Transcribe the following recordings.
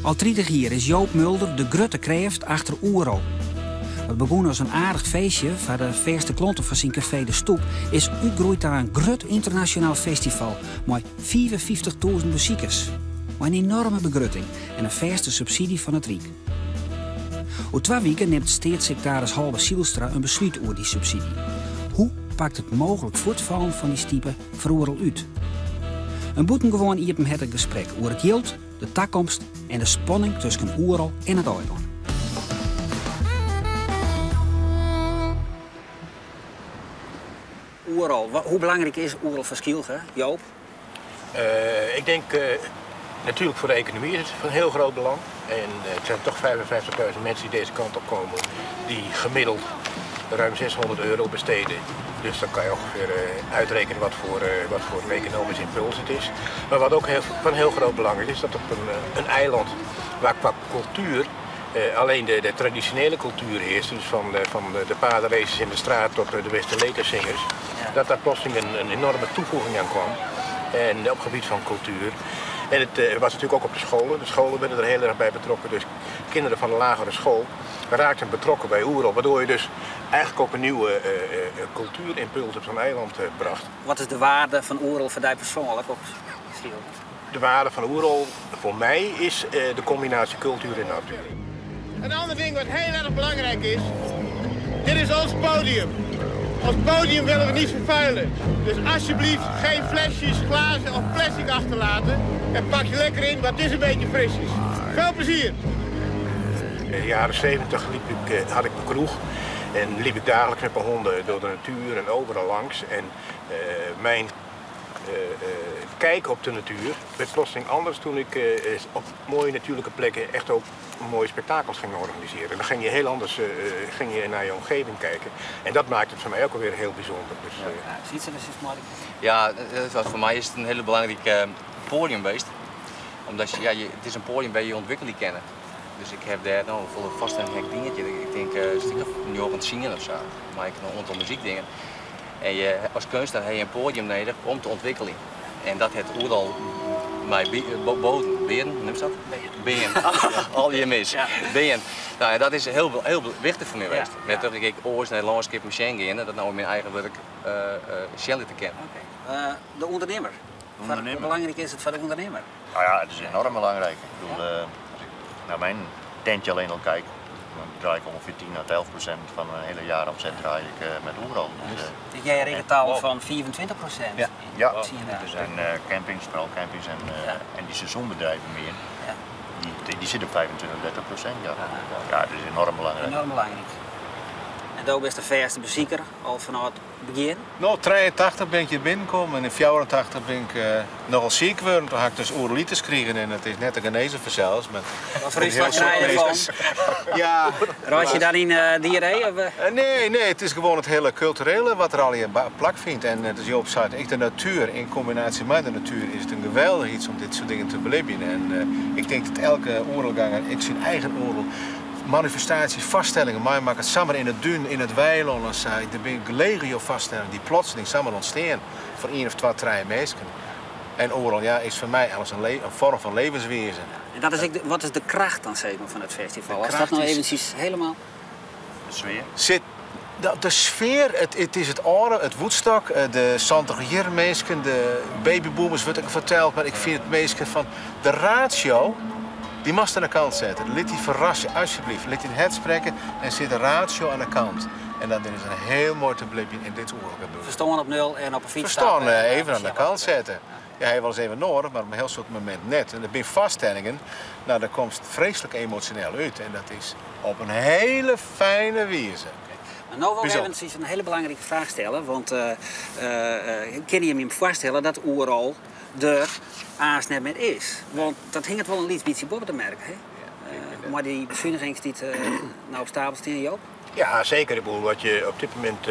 Al 30 jier is Joop Mulder de grutte krêft achter Oerol. Wat begûn as in aardich feestje foar de fêste klanten fan syn kafee De Stoep, is útgroeid ta in grut ynternasjonaal festival mei 55.000 besikers. Mei in enoarme begrutting en in fêste subsydzje fan it Ryk. Oer twa wiken nimt steatssiktaris Halbe Zijlstra in beslút oer dy subsydzje. Hoe pakt it mooglik fuortfallen fan dy stipe foar Oerol út? In bûtengewoan iepenhertich gesprek oer it jild, de takomst en de spanning tusken Oerol en it eilân. Oerol, hoe belangryk is Oerol foar Skylge, Joop? Ik denk natuurlijk voor de economie is het van heel groot belang. En het zijn toch 55.000 mensen die deze kant op komen, die gemiddeld ruim 600 euro besteden. Dus dan kan je ongeveer uitrekenen wat voor een economisch impuls het is. Maar wat ook van heel groot belang is, is dat op een eiland waar qua cultuur alleen de traditionele cultuur heerst, dus van de paardenraces in de straat tot de Westerlekerzingers, dat daar plotseling een enorme toevoeging aan kwam. En op het gebied van cultuur. En het was natuurlijk ook op de scholen. De scholen werden er heel erg bij betrokken. Dus kinderen van de lagere school raakten betrokken bij Oerol. Waardoor je dus eigenlijk ook een nieuwe cultuurimpuls op zo'n eiland bracht. Wat is de waarde van Oerol foar dy persoanlik op Skylge? De waarde van Oerol voor mij is de combinatie cultuur en natuur. Een ander ding wat heel erg belangrijk is, dit is ons podium. Ons podium willen we niet vervuilen. Dus alsjeblieft geen flesjes, glazen of plastic achterlaten. En pak je lekker in, want het is een beetje frisjes. Veel plezier! In de jaren 70 had ik mijn kroeg en liep ik dagelijks met mijn honden door de natuur en overal langs. En mijn kijk op de natuur werd plotseling anders toen ik op mooie natuurlijke plekken echt ook mooie spektakels ging organiseren. En dan ging je heel anders ging je naar je omgeving kijken. En dat maakt het voor mij ook alweer heel bijzonder. Dus, Ja, ziet ze dus eens mooi. Ja, voor mij is het een hele belangrijke podium geweest. Omdat je, ja, het is een podium waar je ontwikkeling kennen. Dus ik heb daar nou volle vast een gek dingetje. Ik denk een stuk of nu op het zingen of zo. Maar ik nog een aantal muziekdingen. En je, als kunstenaar heb je een podium nodig om te ontwikkelen. En dat het Oerol mij boden, beren, noem je dat? Been. Al je mis. Been. Nou, ja, dat is heel, heel wichtig foar my west. Met dat ik oars nei lânskip sjen gean, dat no myn eigen wurk sjen te kinnen. Oké. De ûndernimmer. De ûndernimmer. Hoe belangryk is it foar de ûndernimmer? Nou ja, it is enoarm belangryk. Ik bedoel, as ik nei myn tintje allinne al kyk, dan draai ik ûngefear 10 oant 11% fan in hiele jieromset draai ik mei Oerol. Dus, Dus jy rekent al fan 25%? Ja. Ja. Zie je daar. Dus en campings, foaral campings en dy seizoenbedriuwen mear, dy sitte op 25, 30%. Ja. Ja, dat is enoarm belangryk. Enoarm belangryk. En do bist de fêste besiker al fanôf it begjin? No, 83 bin ik hjir binnenkommen en yn 84 bin ik nochal siik wurden. Doe ha ik dus oerolitis krigen en it is net te genêzen fansels. Mar Wat foar útslach krije je derfan? Ja. Reitsje je dan yn diarree? Of? Nee, it is gewoan it hiele kulturele wat der allegear plakfynt. En it is Joop sei, ek de natuer, yn kombinaasje mei de natuer, is it in geweldich yts om dit soart dingen te belibjen. En ik tink dat elke Oerolganger ek syn eigen Oerol manifestaasjes, foarstellingen meimakket, samar yn it dún, yn it weilân en sa. Der binne legio foarstellingen dy't plotseling samar ûntstean foar ien of twa, trije minsken. En Oerol, ja, is foar my alles in foarm fan libbenswize. En dat is ek wat is de kracht dan sis mar, fan it festival? De As dat no kracht is eventsjes hielendal... De sfear? Sit, de sfear, it is it âlde, it Woodstock, de 70 jier minsken, de babyboomers wurdt ek ferteld, mar ik fyn it minsken fan de ratio, dy moatst oan de kant sette. Lit dy ferrasse, alsjeblieft. Lit dyn hert sprekke en set de ratio oan de kant. En dan is it hiel moai te belibjen yn dit Oerol gebeuren. Ferstân op nul en op 'e fyts Ferstân stappe en even oan de sjen kant wat sette. Ja, hy wolris even nedich, mar op in hiel soad mominten net. En der binne foarstellingen, no, dêr komst freeslik emosjoneel út. En dat is op in hiele fine wize. Mar no wol ik Bysûnder. even in hiele belangrike fraach stelle. Want kinne jim jim foarstelle dat Oerol der aanst net mear is? Want dat hinget wol in lyts bytsje boppe de merk, hè? Mei dy besunigings dy't no op stapel stean, Joop? Ja, seker. Ik bedoel, wat je op dit momint.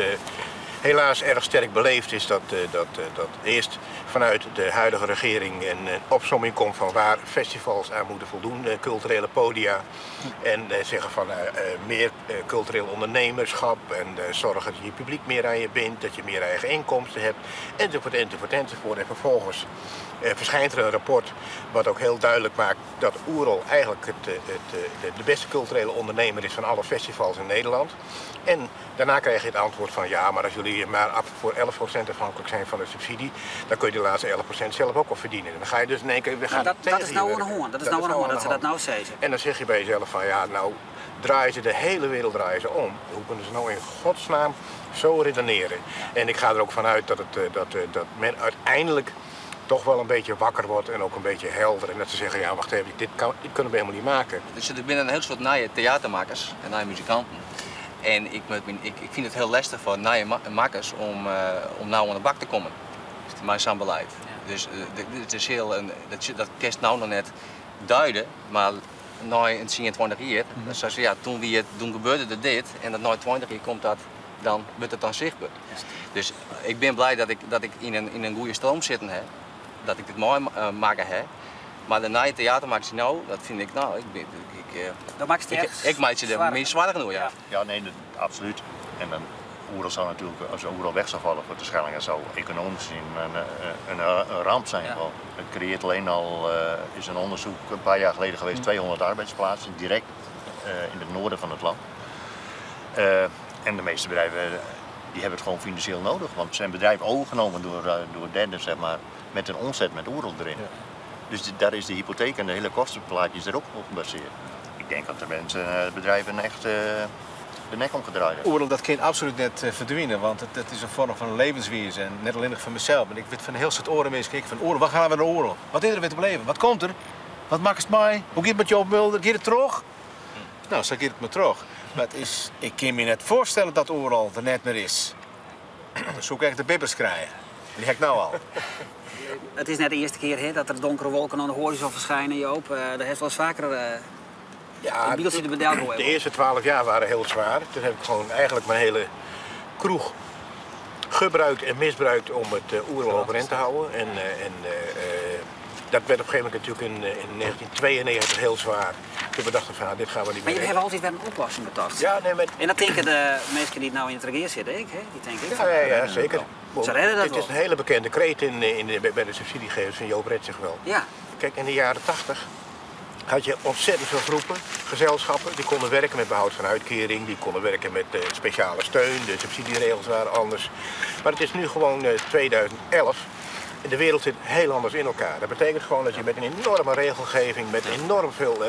helaas erg sterk beleefd is dat, dat, dat eerst vanuit de huidige regering een opsomming komt van waar festivals aan moeten voldoen, culturele podia. En zeggen van meer cultureel ondernemerschap en zorgen dat je je publiek meer aan je bindt, dat je meer eigen inkomsten hebt, enzovoort, enzovoort, enzovoort. En vervolgens verschijnt er een rapport wat ook heel duidelijk maakt dat Oerol eigenlijk de beste culturele ondernemer is van alle festivals in Nederland. En daarna krijg je het antwoord van ja, maar als jullie maar voor 11% afhankelijk zijn van de subsidie, dan kun je de laatste 11% zelf ook wel verdienen. En dan ga je dus in één keer weer gaan dat is nou een hoorn, dat is nou een hoorn, dat ze dat nou zeggen. En dan zeg je bij jezelf van ja, nou draaien ze de hele wereld draaien ze om. Hoe kunnen ze nou in godsnaam zo redeneren? En ik ga er ook vanuit dat men uiteindelijk toch wel een beetje wakker wordt en ook een beetje helder. En dat ze zeggen, ja wacht even, dit kunnen we helemaal niet maken. Er zitten binnen een heel soort nieuwe theatermakers en nieuwe muzikanten. En ik vind het heel lastig voor nieuwe makers om nou aan de bak te komen. Dat is mijn beleid. Ja. Dus het is heel, dat kerst nou nog net duiden, maar na een 20 jaar, dan zei ze, ja, toen gebeurde er dit en dat na 20 jaar komt dat, dan wordt het dan zichtbaar. Dus ik ben blij dat ik in een goede stroom zitten heb, dat ik dit mooi maken heb. Maar de nieuwe theatermakers nou, dat vind ik nou, ik maak ze er meer zwaar genoeg, ja. Ja, nee, dat, absoluut. En dan Oerol zou natuurlijk, als Oerol weg zou vallen voor de Schelling, dat zou economisch gezien een ramp zijn. Ja. Het creëert alleen al, is een onderzoek een paar jaar geleden geweest, 200 arbeidsplaatsen direct in het noorden van het land. En de meeste bedrijven die hebben het gewoon financieel nodig, want zijn bedrijf overgenomen door derden, zeg maar, met een omzet met Oerol erin. Ja. Dus daar is de hypotheek en de hele kostenplaatjes erop op gebaseerd. Ik denk dat de mensen, bedrijven echt de nek omgedraaid hebben. Oerol, dat kan absoluut net verdwijnen, want het is een vorm van levenswijze. En net alleen nog van mezelf, maar ik weet van heel soort oren mensen kijken van Oerol, waar gaan we naar Oerol? Wat is er weer te beleven? Wat komt er? Wat maakt het mij? Hoe gaat het met Joop Mulder? Gaat het terug? Nou, zo gaat het me terug. Maar het is, ik kan me net voorstellen dat Oerol er net meer is. Dan zoek ik echt de bibbers krijgen. Die heb ik nou al. Het is net de eerste keer hè, dat er donkere wolken aan de horizon verschijnen, Joop. Dat heeft wel eens vaker ja, de, de eerste 12 jaar waren heel zwaar. Toen heb ik gewoon eigenlijk mijn hele kroeg gebruikt en misbruikt om het Oerol overeind te houden. En dat werd op een gegeven moment natuurlijk in 1992 heel zwaar. Toen we dachten van, dit gaan we niet meer. Maar jullie hebben altijd weer een oplossing bedacht. Ja, nee, maar... En dat denken de mensen die nou in het regeer zitten, ik, hè? Die denken ik. Ja, ja, ja, zeker. Ze redden dat Dit is een hele bekende kreet bij de subsidiegevers van Joop redt zich wel. Ja. Kijk, in de jaren 80 had je ontzettend veel groepen, gezelschappen, die konden werken met behoud van uitkering, die konden werken met speciale steun, de subsidieregels waren anders. Maar het is nu gewoon 2011. De wereld zit heel anders in elkaar. Dat betekent gewoon dat je met een enorme regelgeving, met enorm veel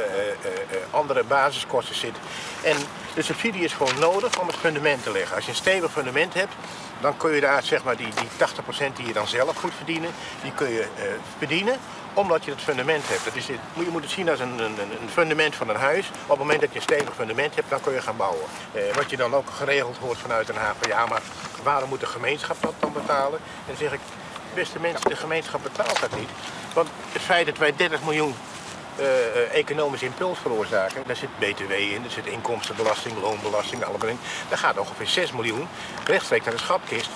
andere basiskosten zit. En de subsidie is gewoon nodig om het fundament te leggen. Als je een stevig fundament hebt, dan kun je daar zeg maar die 80% die je dan zelf moet verdienen, die kun je verdienen omdat je het fundament hebt. Dat is, je moet het zien als een fundament van een huis. Op het moment dat je een stevig fundament hebt, dan kun je gaan bouwen. Wat je dan ook geregeld hoort vanuit Den Haag, van ja, maar waarom moet de gemeenschap dat dan betalen? En dan zeg ik, beste mensen, de gemeenschap betaalt dat niet. Want het feit dat wij 30 miljoen economische impuls veroorzaken, daar zit BTW in, daar zit inkomstenbelasting, loonbelasting, allemaal in. Daar gaat ongeveer 6 miljoen rechtstreeks naar de schatkist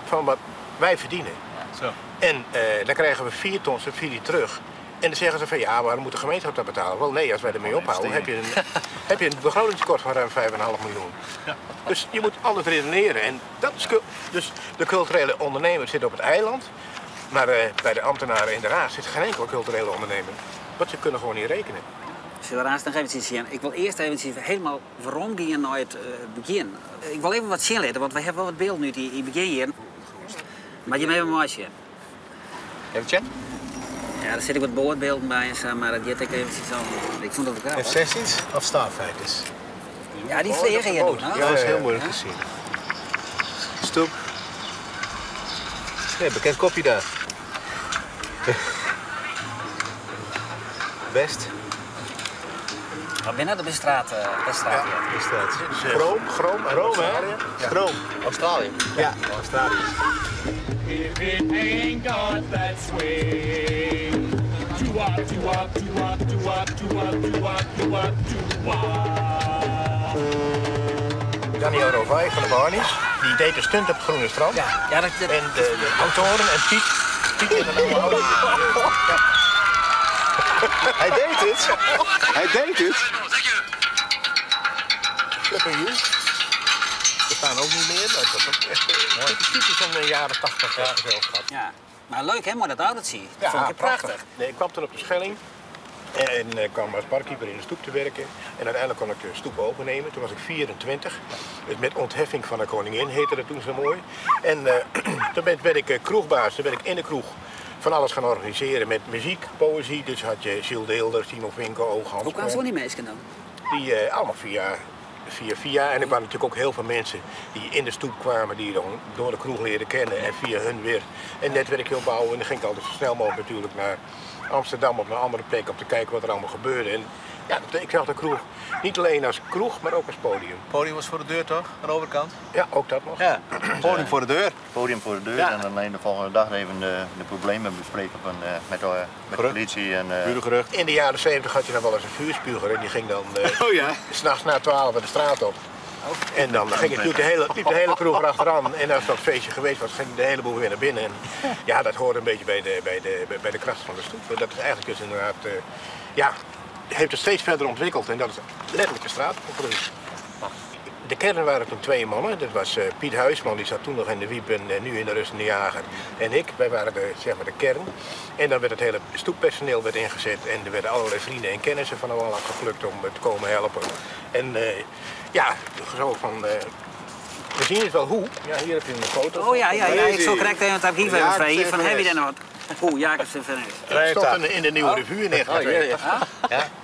van wat wij verdienen. Zo. En dan krijgen we 4 ton subsidie terug. En dan zeggen ze van ja, waarom moet de gemeenschap dat betalen? Wel nee, als wij ermee ophouden, heb je een begrotingstekort van ruim 5,5 miljoen. Ja. Dus je moet altijd redeneren. En dat is, dus de culturele ondernemer zit op het eiland, maar bij de ambtenaren in Den Haag zit geen enkele culturele ondernemer. Want ze kunnen gewoon niet rekenen. Zullen we daar nog even zien? Ik wil eerst even helemaal waarom gaan naar het begin. Ik wil even wat zien laten, want we hebben wel wat beeld nu die in het begin hier. Maar je hebt even een zien. Even chat? Ja, daar zit ik wat boordbeelden bij en zo, maar dat jet ik eventjes zo. Ik vond dat ook wel. F-16's of Starfighters? Ja, die vliegen hier doen. Ja, dat is heel moeilijk te zien. Stoep. Nee, bekend kopje daar. Best. Wat binnen de straat? De straat, ja, de straat. Chroom, chroom, Chroom, hè? Ja. Chroom. Australië. Ja, Australië. If it ain't got that swing. Do-wop, do-wop, do-wop, do-wop, do-wop, do-wop, do-wop, do-wop. Daniel Rovai van de Barneys. Die deed de stunt op het Groene Strand. Ja, ja, dat, dat- En de autoren en Piet. Piet en de oude Ja. Hij deed het. Hij deed het. Flipper You. Bestaan ook niet meer. maar Dat was ook echt typisch een jaren 80 gezelschap. Ja. Maar leuk hè, maar dat autootje. Dat vond ik prachtig. Nee, ik kwam toen op de Schelling. En kwam als barkeeper in de stoep te werken. En uiteindelijk kon ik de stoep overnemen. Toen was ik 24. Dus met ontheffing van de koningin heette dat toen zo mooi. En toen werd ik kroegbaas. Toen ben ik in de kroeg van alles gaan organiseren met muziek, poëzie. Dus had je Gilles Deelder, Timo Vinken, Oog, Hans Hoe kwamen zo die mensen dan? Die allemaal via, via via. En er waren natuurlijk ook heel veel mensen die in de stoep kwamen, die dan door de kroeg leerden kennen en via hun weer een netwerkje opbouwen. En dan ging ik altijd zo snel mogelijk natuurlijk naar Amsterdam of naar andere plekken om te kijken wat er allemaal gebeurde. En ja, ik zag de kroeg niet alleen als kroeg, maar ook als podium. Podium was voor de deur toch? Aan de overkant? Ja, ook dat nog. Ja. Podium voor de deur. Podium voor de deur Ja. en dan alleen de volgende dag even de problemen bespreken van, met de Gerucht. politie. En, Burengerucht. In de jaren 70 had je nog wel eens een vuurspuger en die ging dan Oh ja. s'nachts na 12 de straat op. En dan ging natuurlijk liep de hele kroeg erachteraan. En als dat feestje geweest was, ging de hele boel weer naar binnen. En ja, dat hoorde een beetje bij de kracht van de stoep. En dat is eigenlijk dus inderdaad, ja, heeft het steeds verder ontwikkeld. En dat is letterlijk de straat opgegroeid. De kern waren toen twee mannen. Dat was Piet Huisman, die zat toen nog in de Wiep en nu in de Rustende Jager. En ik, wij waren zeg maar de kern. En dan werd het hele stoeppersoneel werd ingezet. En er werden allerlei vrienden en kennissen van de wal afgeplukt om te komen helpen. En ja, zo van... we zien het wel hoe. Ja, hier heb je een foto. Oh ja, ja, ja, ik zal correct even het archief even Jacobs vragen. Van heb je FNS. daar nog wat? Oeh, Jacobs en Van Es. Dat stond in de Nieuwe Revue in 1982.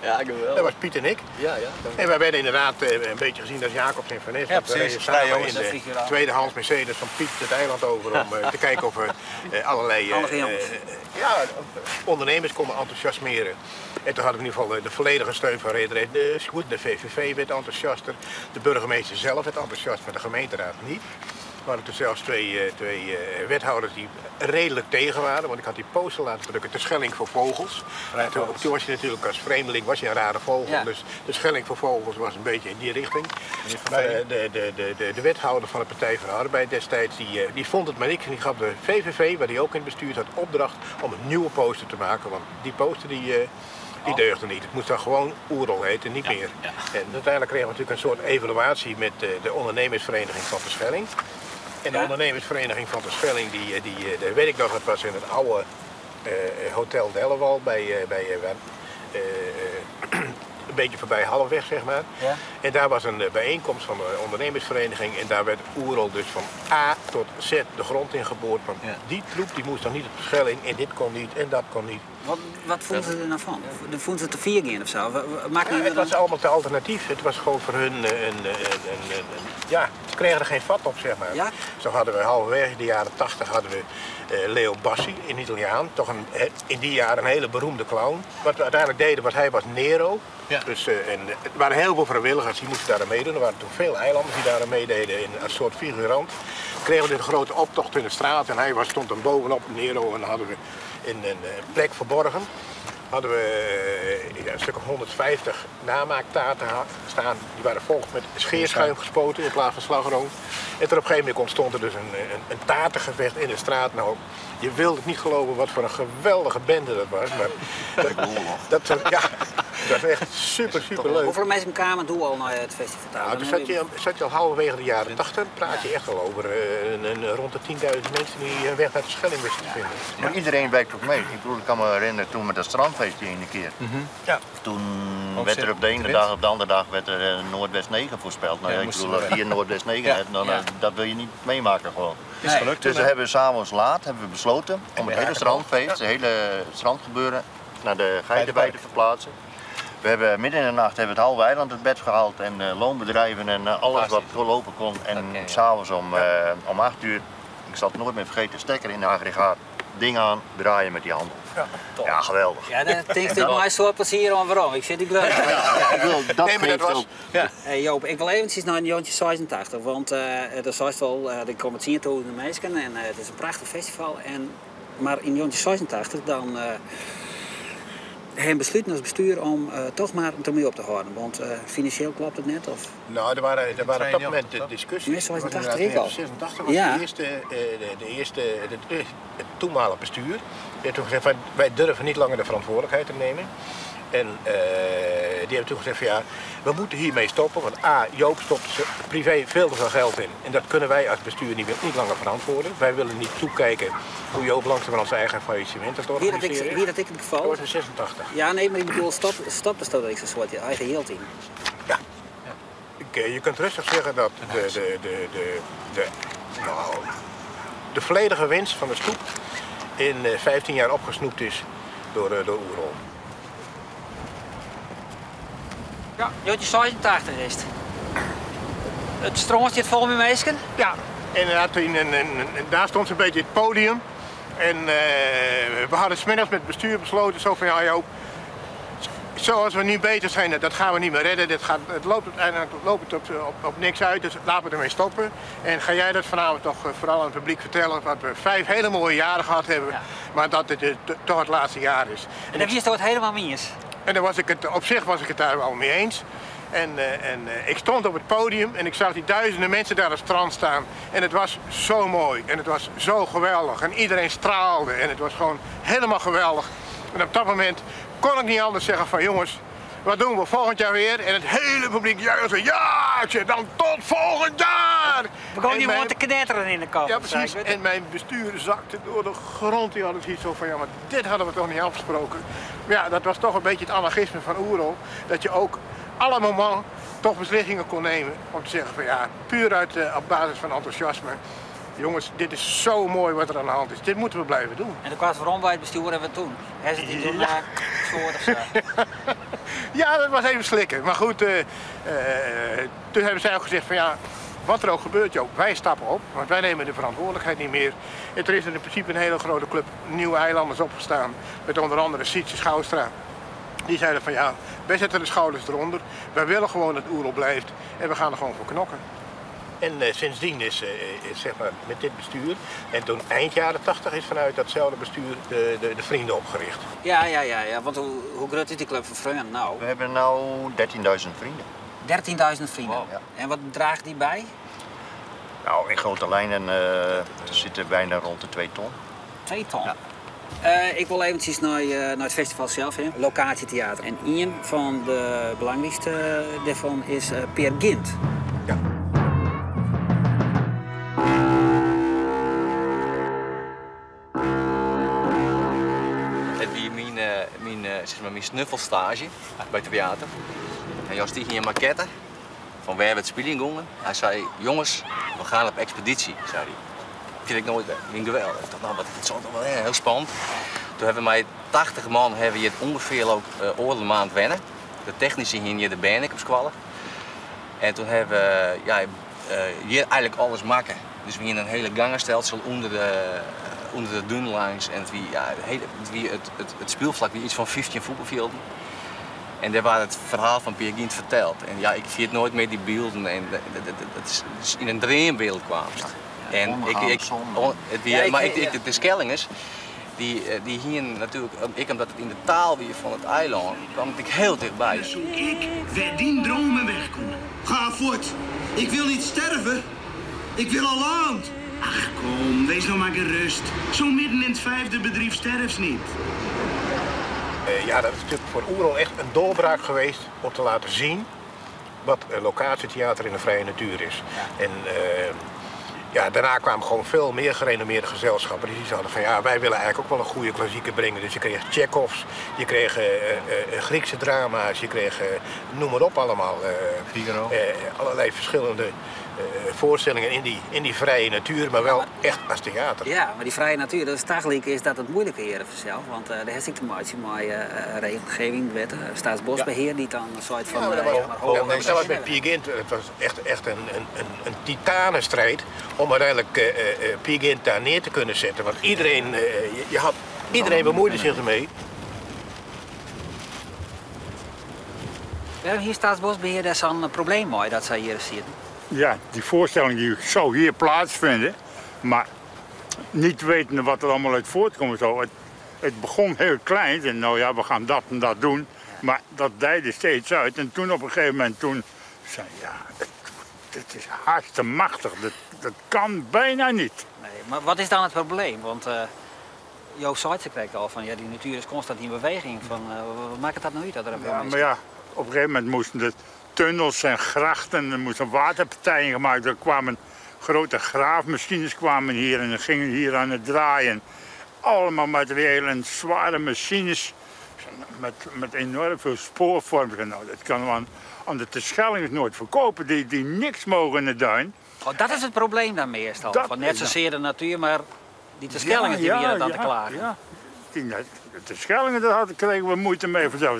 Ja, geweldig. Dat was Piet en ik. Ja, ja. En wij werden inderdaad een beetje gezien als Jacobs en Van Es. Ja, Want we precies. reden samen Vrij jongens. in de Dat figuraal. tweedehands Mercedes van Piet het eiland over om te kijken of we allerlei Handige jongens. ja, ondernemers konden enthousiasmeren. En toen hadden we in ieder geval de volledige steun van Rederij de Goed. De VVV werd enthousiaster. De burgemeester zelf werd enthousiast, maar de gemeenteraad niet. Er waren toen zelfs twee wethouders die redelijk tegen waren. Want ik had die poster laten drukken, de Schelling voor vogels. En toen was je natuurlijk als vreemdeling was je een rare vogel. Ja. Dus de Schelling voor vogels was een beetje in die richting. Maar de wethouder van de Partij van de Arbeid destijds, die vond het maar niks. En die gaf de VVV, waar die ook in het bestuur zat, opdracht om een nieuwe poster te maken. Want die poster die deugde niet. Het moest dan gewoon Oerol heten, niet meer. En uiteindelijk kregen we natuurlijk een soort evaluatie met de ondernemersvereniging van de Schelling. En de Ja. ondernemersvereniging van de Schelling, die weet ik nog, dat was in het oude Hotel Dellewal bij een beetje voorbij Halfweg, zeg maar. Ja. En daar was een bijeenkomst van de ondernemersvereniging en daar werd Oerol dus van A tot Z de grond in geboord. Want Ja. die troep die moest dan niet op de Schelling en dit kon niet en dat kon niet. Wat vonden ze er nou van? De vonden ze te vier gaan of zo? Maakt Ja, niet het was allemaal te alternatief. Het was gewoon voor hun ja, ze kregen er geen vat op, zeg maar. Ja? Zo hadden we halverwege de jaren 80 hadden we Leo Bassi, een Italiaan. Toch in die jaren een hele beroemde clown. Wat we uiteindelijk deden, was hij was Nero. Ja. Dus, en er waren heel veel vrijwilligers die moesten daar aan meedoen. Er waren toen veel eilanders die daar aan meededen in een soort figurant. Kregen we dit grote optocht in de straat en hij stond dan bovenop Nero en dan hadden we in een plek verborgen. Hadden we een stuk of 150 namaaktaarten staan. Die waren vol met scheerschuim gespoten in plaats van slagroom. En toen op een gegeven moment ontstond er dus een taartengevecht in de straat. Nou, je wilde het niet geloven wat voor een geweldige bende dat was. Maar ja, dat was echt super, super leuk. Hoeveel mensen kwamen toen al naar het festival? Nou, toen zat je al halverwege de jaren 80, praat je echt al over rond de 10.000 mensen die hun weg naar de Schelling wisten te vinden. Maar iedereen werkt ook mee. Ik bedoel, ik kan me herinneren toen met dat strandfeest die ene keer. Ja. Toen Ook werd er op de ene wind. dag op de andere dag werd er Noordwest 9 voorspeld. Nou Ja, ja, ik moesten bedoel, we als je hier Noordwest 9 Ja. hebt, dan Ja. dat wil je niet meemaken gewoon. Is gelukt Dus toen, we hebben s'avonds laat hebben we besloten om het hele strandfeest, het hele strandgebeuren, naar de Geitenwei te verplaatsen. We hebben midden in de nacht hebben we het halve eiland het bed gehaald en loonbedrijven en alles wat lopen kon. En s'avonds om 8 uur, ik zal het nooit meer vergeten, stekker in de aggregaat, ding aan, draaien met die handel. Ja, geweldig. Ja, dat denk ik maar zo'n plezier om waarom. Ik zit die leuk. Ja, ik bedoel, dat Nee, maar dat geeft was- ook. Ja. Hey Joop, ik wil eventjes naar Jontje 86, want er zijn wel, er komen 10.000 mensen en het is een prachtig festival. En, maar in Jontje 86 dan Ha besluten as bestuur om toch mar dermei op te hâlden, want finansjeel klopt it net? Of? Nou, er waren op dat moment de discussies. Nee, 86 ik al. 86 was de eerste, het toenmalig bestuur. Die heeft toen gezegd van, wij durven niet langer de verantwoordelijkheid te nemen. En die hebben toen gezegd van ja, we moeten hiermee stoppen. Want A, Joop stopt privé veel te veel geld in. En dat kunnen wij als bestuur niet langer verantwoorden. Wij willen niet toekijken hoe Joop langzamerhand zijn eigen faillissement aan het organiseren is. Wie dat ik het geval? Dat was in 86. Ja, nee, maar ik bedoel, stop de dat ik zo'n soort je eigen jild yn. Ja. Je kunt rustig zeggen dat nou, de volledige winst van de stoep in 15 jaar opgesnoept is door Oerol. Ja, 1986 is het. It strân sit fol mei minsken? Ja, inderdaad. En daar stond zo'n beetje het podium. En we hadden 's middags met het bestuur besloten zo van ja Joop, zoals we nu beter zijn, dat gaan we niet meer redden. Het loopt uiteindelijk loopt het op niks uit, dus laten we ermee stoppen. En ga jij dat vanavond toch vooral aan het publiek vertellen, dat we 5 hele mooie jaren gehad hebben, maar dat dit toch het laatste jaar is. En dan is het helemaal mis. En daar was ik het, op zich was ik het daar wel mee eens. En ik stond op het podium en ik zag die duizenden mensen daar op het strand staan. En het was zo mooi en het was zo geweldig. En iedereen straalde en het was gewoon helemaal geweldig. En op dat moment kon ik niet anders zeggen van jongens, wat doen we volgend jaar weer? En het hele publiek juichte, ja, ik zeg, dan tot volgend jaar! Begon En die gewoon te knetteren in de kop. Ja, precies. En mijn bestuur zakte door de grond. Die hadden zoiets zo van, ja, maar dit hadden we toch niet afgesproken. Maar ja, dat was toch een beetje het anarchisme van Oerol. Dat je ook alle moment toch beslissingen kon nemen. Om te zeggen van, ja, puur op basis van enthousiasme. Jongens, dit is zo mooi wat er aan de hand is. Dit moeten we blijven doen. En dan kwam het waarom bij het bestuur en we toen? Hij zit in zo'n soort of zo. Ja, dat was even slikken. Maar goed, toen hebben zij ook gezegd van ja, wat er ook gebeurt, Joop, wij stappen op. Want wij nemen de verantwoordelijkheid niet meer. En er is in principe een hele grote club Nieuwe Eilanders opgestaan. Met onder andere Sietse Schouwstra. Die zeiden van ja, wij zetten de schouders eronder. Wij willen gewoon dat Oerol blijft. En we gaan er gewoon voor knokken. En sindsdien is zeg maar met dit bestuur, en toen eind jaren 80 is vanuit datzelfde bestuur de Vrienden opgericht. Ja, want hoe groot is die club van Vrienden nou? We hebben nu 13.000 vrienden. 13.000 vrienden. Ja. En wat draagt die bij? Nou, in grote lijnen zitten bijna rond de 2 ton. 2 ton? Ja. Ik wil eventjes naar het festival zelf, hè. Locatietheater. En een van de belangrijkste daarvan is Peer Gynt. Ja. Het wie mijn, zeg maar, mijn snuffelstage bij het theater. En Jos die ging een maquette van waar we het spelen gingen. Hij zei, jongens, we gaan op expeditie, zei hij. Vind ik nooit weg. Vind ik geweldig. Ik dacht, nou, wat het zal toch wel, hè, heel spannend. Toen hebben wij 80 man hebben je het ongeveer ook oorlog maand wennen. De technische hier hier de band op squallen. En toen hebben we, ja, hier eigenlijk alles maken. Dus we hier een hele gangenstelsel onder de dunlines en het, wie, ja, het, hele, het, wie het, het, het speelvlak wie iets van 15 voetbalvelden. En daar waar het verhaal van Peer Gynt verteld. En ja, ik zie het nooit meer die beelden en dat is in een droomwereld kwam. Ja, En ik, ik, zon. on, het wie, Ja, ik maar weet, ik, ja. de Schellingers, die hier natuurlijk, ik omdat het in de taal weer van het eiland, kwam ik heel dichtbij. Zoek ik waar die dromen wegkomen. Ga voort. Ik wil niet sterven. Ik wil al land. Ach kom, wees nou maar gerust. Zo midden in het vijfde bedrijf sterft niet. Ja, dat is natuurlijk voor Oerol echt een doorbraak geweest om te laten zien wat locatietheater in de vrije natuur is. En ja, daarna kwamen gewoon veel meer gerenommeerde gezelschappen die zoiets hadden van ja, wij willen eigenlijk ook wel een goede klassieker brengen. Dus je kreeg Tsjechovs, je kreeg Griekse drama's, je kreeg noem maar op allemaal. Figaro. Allerlei verschillende voorstellingen in die vrije natuur, maar wel echt als theater. Ja, maar die vrije natuur, dat is tegelijk is dat het moeilijke hier vanzelf. Want daar heeft ik te maken met regelgeving, wetten, staatsbosbeheer, die dan een soort van... Ja, maar dat was, ja, maar ja, maar dat was met Peer Gynt, het was echt een titanenstrijd om uiteindelijk Peer Gynt daar neer te kunnen zetten. Want iedereen bemoeide zich ermee. Waarom hier Staatsbosbeheer, daar is een probleem mee dat zij hier zitten? Ja, die voorstelling die zou hier plaatsvinden, maar niet wetende wat er allemaal uit voortkomt. Zo. Het Het begon heel klein en nou ja, we gaan dat en dat doen. Maar dat dijde steeds uit. En toen op een gegeven moment, toen zei ja, het is hartstikke machtig. Dat kan bijna niet. Nee, maar wat is dan het probleem? Want Joop Seitze kreeg al van, ja, die natuur is constant in beweging. Van, wat maakt het dat nou uit dat er een Ja, maar ja, op een gegeven moment moesten de tunnels en grachten, er moesten waterpartijen gemaakt. Er kwamen grote graafmachines kwamen hier en gingen hier aan het draaien. Allemaal materialen en zware machines met enorm veel spoorvorming. Nou, dat kan we aan de Terschellings nooit verkopen, die niks mogen in de duin. Oh, dat is het probleem dan meestal. Dat Van net is zozeer de natuur, maar die Terschellingen die hier dan te klagen. Ja, de Terschellingen, daar kregen we moeite mee. Vanzelf.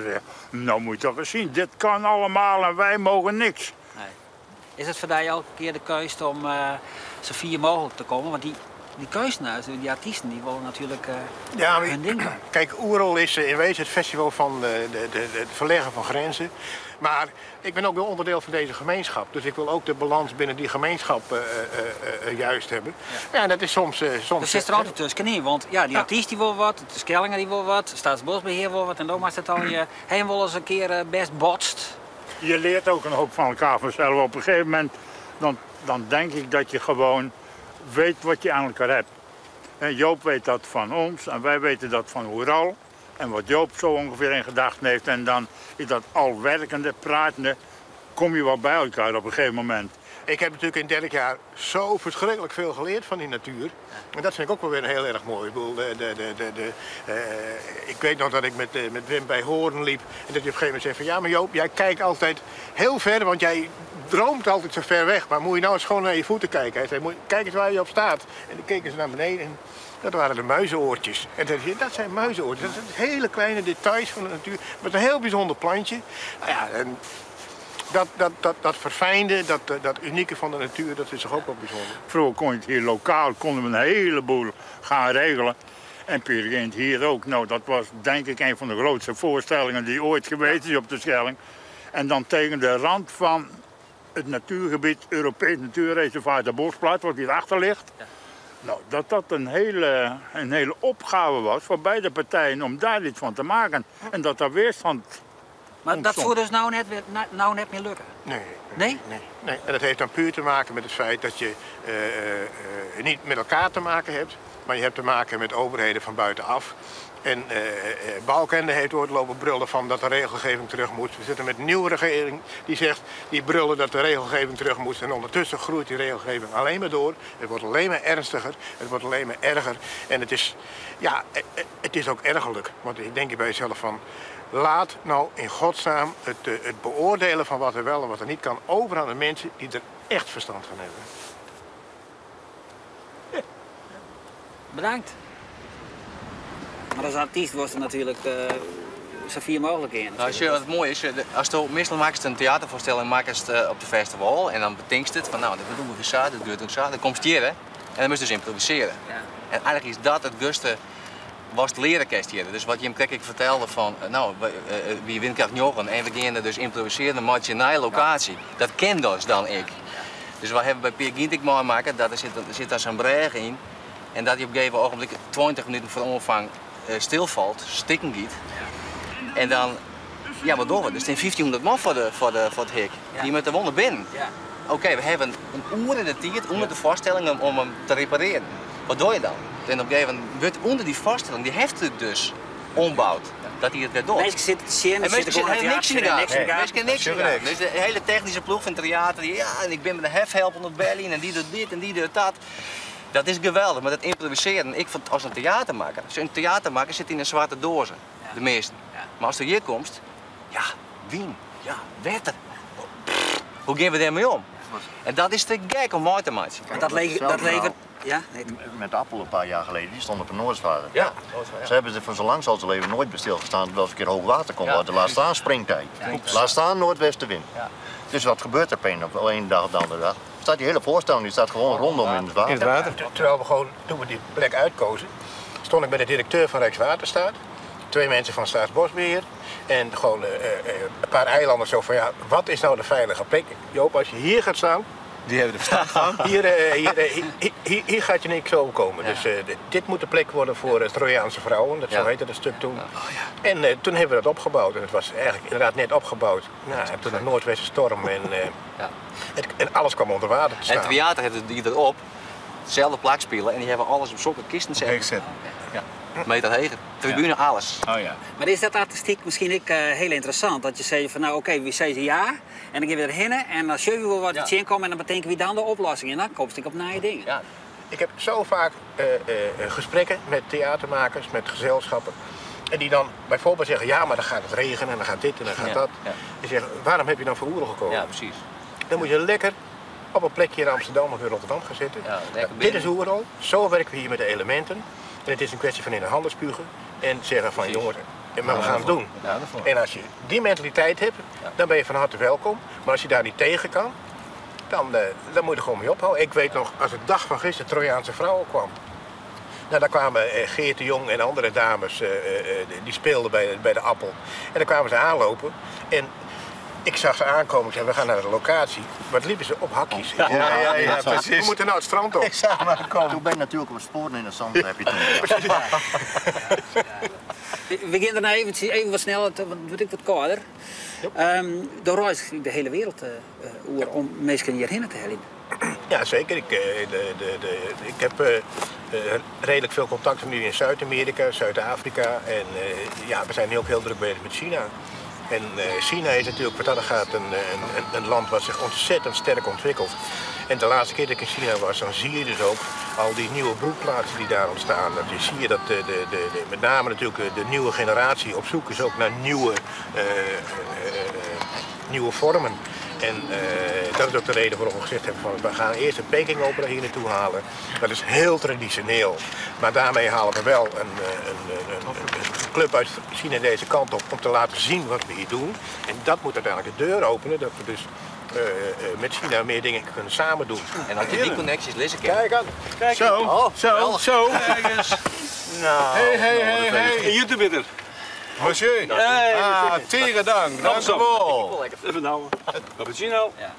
Nou moet je toch eens zien, dit kan allemaal en wij mogen niks. Nee. Is het voor jou elke keer de keuze om zo fier mogelijk te komen? Want die kunstenaars, die artiesten, die willen natuurlijk ja, maar hun ding doen. Kijk, Oerol is in wezen het festival van het verleggen van grenzen. Maar ik ben ook wel onderdeel van deze gemeenschap. Dus ik wil ook de balans binnen die gemeenschap juist hebben. Ja, en dat is soms... soms Er zit er altijd tussenin, want ja, die artiest die wil wat, de Schellingen die wil wat, Staatsbosbeheer wil wat. En dan maakt het al je heen wel eens een keer best botst. Je leert ook een hoop van elkaar vanzelf. Op een gegeven moment, dan denk ik dat je gewoon weet wat je aan elkaar hebt. En Joop weet dat van ons en wij weten dat van Oerol. En wat Joop zo ongeveer in gedachten heeft. En dan is dat al werkende, pratende, kom je wel bij elkaar op een gegeven moment. Ik heb natuurlijk in 30 jaar zo verschrikkelijk veel geleerd van die natuur. En dat vind ik ook wel weer heel erg mooi. Ik bedoel, ik weet nog dat ik met Wim bij Hoorn liep. En dat hij op een gegeven moment zei van ja, maar Joop, jij kijkt altijd heel ver, want jij droomt altijd zo ver weg. Maar moet je nou eens gewoon naar je voeten kijken? Hij zei, kijk eens waar je op staat. En dan keken ze naar beneden en dat waren de muizenoortjes. En toen zei hij, dat zijn muizenoortjes. Dat zijn hele kleine details van de natuur. Met een heel bijzonder plantje. Nou ja, en dat verfijnde, dat unieke van de natuur, dat is toch ook wel bijzonder. Vroeger kon je het hier lokaal, konden we een heleboel gaan regelen. En Peer Gynt hier ook. Nou, dat was denk ik een van de grootste voorstellingen die ooit geweest is op de Schelling. En dan tegen de rand van het natuurgebied, Europees Natuurreservaat de Boschplaat, wat hierachter ligt. Ja. Nou, dat een hele opgave was voor beide partijen om daar iets van te maken. En dat daar weerstand Maar dat ontstond. zou dus nou net meer lukken? Nee. Nee? Nee, nee. En dat heeft dan puur te maken met het feit dat je niet met elkaar te maken hebt, maar je hebt te maken met overheden van buitenaf. En Balkenende heeft ooit lopen brullen van dat de regelgeving terug moet. We zitten met een nieuwe regering die zegt, die brullen dat de regelgeving terug moet. En ondertussen groeit die regelgeving alleen maar door. Het wordt alleen maar ernstiger, het wordt alleen maar erger. En het is, ja, het is ook ergerlijk. Want ik denk bij jezelf van, laat nou in godsnaam het beoordelen van wat er wel en wat er niet kan over aan de mensen die er echt verstand van hebben. Bedankt. Maar als artiest was er natuurlijk zo fier mogelijk in. Nou, als je, wat mooi is, als je, meestal maak je een theatervoorstelling maak je het, op de festival en dan bedenk je het van nou, dat doen we zo, dat duurt ook zo, dan komt het hier hè, en dan moet je dus improviseren. Ja. En eigenlijk is dat het guste was het leren kerst hier. Dus wat Jim Krekik vertelde van, nou, wie windkracht 9 en we gingen dus improviseren met je naar locatie. Dat ken dus dan ik. Dus we hebben bij Peer Gynt ik mooi maken, dat er zit daar zo'n breg in en dat je op een gegeven ogenblik 20 minuten voor onvang stilvalt, stikken giet. En dan, ja, wat doen we? Er staan 1500 man voor het hek. Ja. Die moeten wonder binnen. Ja. Oké, we hebben een uur in de tijd onder de voorstelling om hem te repareren. Wat doe je dan? En op een gegeven moment wordt onder die voorstelling, die heeft het dus ombouwd. Dat hij het weer doet. Mensen zitten te zien, En die mensen zitten hebben gewoon niks in de gaten. niks in de Mensen gaten. hebben niks in de gaten. Niks. Dus de hele technische ploeg van het theater, die, ja, en ik ben met de hefhelp onder het bellen en die doet dit en die doet dat. Dat is geweldig, maar dat improviseren, ik vond als een theatermaker. Dus een theatermaker zit in een zwarte doos, de meesten. Ja. Maar als du hier komt, ja, wien, ja, wetter. Pff, hoe gaan we daarmee om? En dat is te gek om mooi te maken. Maar dat dat levert... Ja? Nee. Met Appel een paar jaar geleden, die stond op een Noordsvaarder. Ja. Ze hebben er voor zo lang zal ze leven nooit bij stilgestaan dat wel eens een keer hoog water komt. Ja. Want laat staan springtijd. Laat staan noordwestenwind. Ja. Dus wat gebeurt er op de ene dag op de andere dag? Staat die hele voorstelling die staat gewoon rondom in het water. In het water. Terwijl we gewoon, toen we die plek uitkozen, stond ik bij de directeur van Rijkswaterstaat. 2 mensen van Staatsbosbeheer en gewoon een paar eilanders zo van ja, wat is nou de veilige plek? Joop, als je hier gaat staan, Die hebben er verstand van. Hier, hier, hier, hier gaat je niks overkomen. Dus dit moet de plek worden voor Trojaanse vrouwen. Dat zo heette dat stuk toen. Oh, ja. En toen hebben we dat opgebouwd. En het was eigenlijk inderdaad net opgebouwd. Nou, en toen de Noordwestenstorm en, en alles kwam onder water te staan. En het theater heeft die erop, hetzelfde plak spelen en die hebben alles op zulke kisten zetten. Ja. Meter heger. Tribune, alles. Oh, ja. Maar is dat artistiek misschien ook heel interessant? Dat je zegt van nou oké, we zeggen ja en dan gaan we erheen en dan zien we wel wat er komen en dan bedenken we dan de oplossing en dan komt het op nieuwe dingen. Ja. Ik heb zo vaak gesprekken met theatermakers, met gezelschappen. En die dan bijvoorbeeld zeggen, ja, maar dan gaat het regenen en dan gaat dit en dan gaat dat. Ja. Die zeggen, waarom heb je dan voor Oerol gekozen? Ja, precies. Dan moet je lekker op een plekje in Amsterdam of in Rotterdam gaan zitten. Ja, nou, dit is Oerol, zo werken we hier met de elementen. En het is een kwestie van in de handen spugen en zeggen van jongens, maar we gaan het doen. Ja, en als je die mentaliteit hebt, dan ben je van harte welkom. Maar als je daar niet tegen kan, dan moet je er gewoon mee ophouden. Ik weet nog, als de dag van gisteren Trojaanse vrouwen kwam. Nou, daar kwamen Geert de Jong en andere dames, die speelden bij de Appel. En daar kwamen ze aanlopen. En ik zag ze aankomen, ik zei, we gaan naar de locatie. Maar het liepen ze op hakjes. Ja, ja, ja, precies. We moeten nou het strand op. Ik zag maar komen. Toen ben je natuurlijk op het spoor in het zand, heb je toen. We gaan daarna even wat sneller, want het wordt ik wat kouder. Door reis ik de hele wereld om mensen hierheen te halen. Ja, zeker. Ik heb redelijk veel contacten nu in Zuid-Amerika, Zuid-Afrika. En ja, we zijn nu ook heel druk bezig met China. En China is natuurlijk wat dat gaat een land wat zich ontzettend sterk ontwikkelt. En de laatste keer dat ik in China was, dan zie je dus ook al die nieuwe broedplaatsen die daar ontstaan. Dat je zie je dat met name natuurlijk de nieuwe generatie op zoek is ook naar nieuwe vormen. En dat is ook de reden waarom we gezegd hebben van we gaan eerst de Peking Opera hier naartoe halen. Dat is heel traditioneel. Maar daarmee halen we wel een club uit China deze kant op om te laten zien wat we hier doen. En dat moet uiteindelijk de deur openen, dat we dus met China meer dingen kunnen samen doen. En had je die connecties lezen kennen. Kijk aan. Kijk. Zo, oh, zo, zo. Kijk eens. Nou, hey, hey, hey, hey. En YouTube. Monsieur. Hey, ah, tegen dank. Dank u wel. Even nou. Cappuccino. Ja,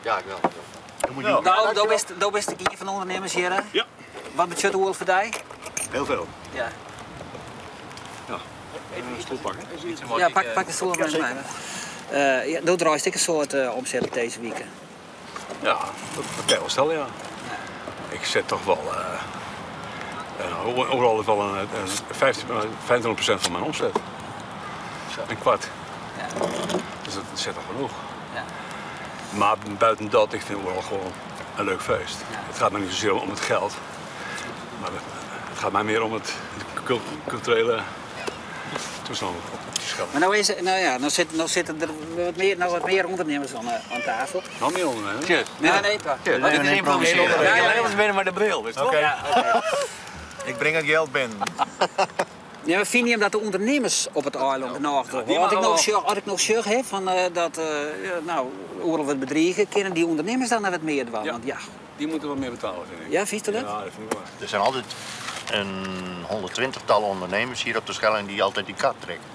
ja ik wel. Nou, dat is de keer van de ondernemers hier, hè? Ja. Wat betekent Oerol voor jou? Heel veel. Ja. Ja. Even een stoel pakken. Ja, pak de stoel maar. Ja, dat draait ik een soort omzet deze week. Ja, dat kan je wel stellen, ja. Ik zet toch wel... overal is wel een 25% van mijn omzet. Zo. Een kwart. Ja. Dus dat zet al genoeg. Ja. Maar buiten dat, ik vind Oerol gewoon een leuk feest. Ja. Het gaat mij niet zozeer om het geld. Maar het gaat mij meer om het culturele toestand op de Schelling. Maar nou, is, nou ja, nou zitten er wat meer ondernemers aan tafel. Nog meer ondernemers? Cheers. Nee, nee, nee. Dit is improviseren. Ja, ja, ja. Alleen binnen maar de bril, weet je Oké. Ja, oké. Ik breng het geld binnen. Ja, maar vind je hem dat de ondernemers op het eiland nog die Als ik mogen nog als ik nog zorg heb van dat nou, Oerol wat bedriegen, kunnen die ondernemers dan wat meer doen? Ja. Want ja. Die moeten wat meer betalen, vind ik. Ja, vind je dat? Ja, dat vind ik wel. Er zijn altijd een 120-tal ondernemers hier op de Schelling die altijd die kaart trekken.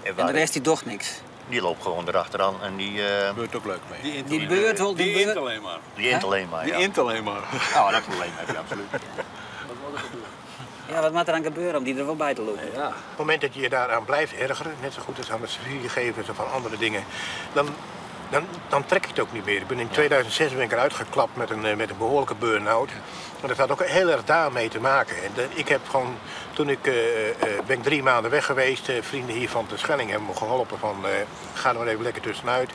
En de rest die docht niks? Die loopt gewoon erachteraan en die... Beurt ook leuk mee. Die beurt wel... Die int alleen maar. Die int alleen maar, Die ja. int alleen maar. Nou, dat probleem heb je absoluut. Ja, wat moet er aan gebeuren om die er wel bij te lopen? Ja. Op het moment dat je je daaraan blijft ergeren, net zo goed als aan het subsidiegevers of aan andere dingen, dan trek je het ook niet meer. Ik ben in 2006 ben ik eruit geklapt met een behoorlijke burn-out. Maar dat had ook heel erg daarmee te maken. En ik heb gewoon, toen ik ben ik 3 maanden weg geweest, vrienden hier van de Schelling hebben me geholpen van ga er maar even lekker tussenuit.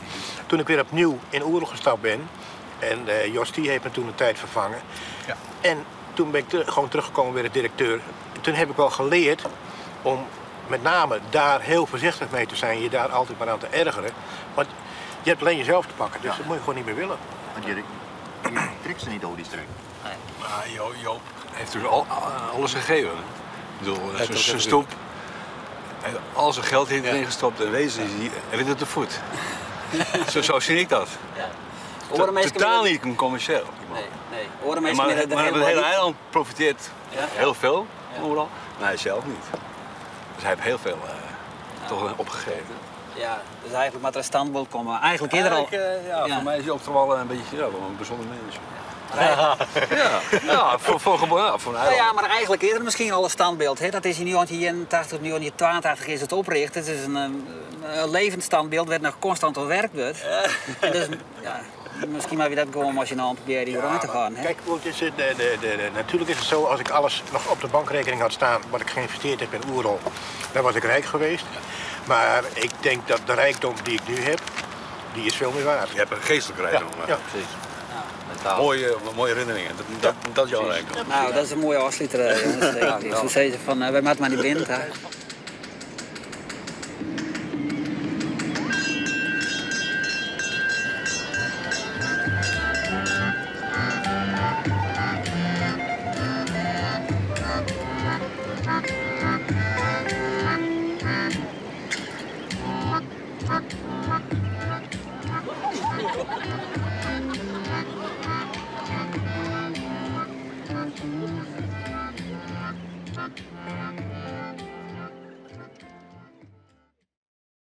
Toen ik weer opnieuw in Oerol gestapt ben, en Jos die heeft me toen een tijd vervangen. Ja. En toen ben ik gewoon teruggekomen weer als directeur. En toen heb ik wel geleerd om met name daar heel voorzichtig mee te zijn, je daar altijd maar aan te ergeren. Want je hebt alleen jezelf te pakken, dus ja. dat moet je gewoon niet meer willen. Want je trekt ze niet over die streek. Nee. Maar Joop heeft dus alles gegeven. Ik bedoel, zijn stoep, hij heeft al zijn geld erin gestopt en wezen, hij wint het te voet. Zo zie ik dat. Ja. Totaal niet commercieel. Nee, nee. Maar het hele eiland profiteert heel veel, overal, maar hij zelf niet. Dus hij heeft heel veel toch opgegeven. Ja, dus eigenlijk moat der in standbyld komme. Eigenlijk is der al. Eigenlijk, ja, voor mij is Joop toch wel een beetje ja, wel een bijzonder mens. Ja, ja, voor, ja, voor een Nou ja, eiland. maar eigenlijk is er misschien al een standbeeld. Hè? Dat is in 1981, 1982 is het opricht. Het is een levend standbeeld waar nog constant aan werkt wordt. En dus, ja, misschien maar weer dat gewoon als je nou probeert hier rond te gaan. Hè? Kijk, want het is, natuurlijk is het zo, als ik alles nog op de bankrekening had staan wat ik geïnvesteerd heb in Oerol, dan was ik rijk geweest. Maar ik denk dat de rijkdom die ik nu heb, die is veel meer waard. Je hebt een geestelijke rijkdom. Ja, hè. ja. Precies. Mentaal. Mooie, mooie herinneringen. Dat is jouw rijkdom. Nou, dat is een mooie afsluiter, jongens. Ik zou zeggen van, wij moeten maar niet blind. Hè.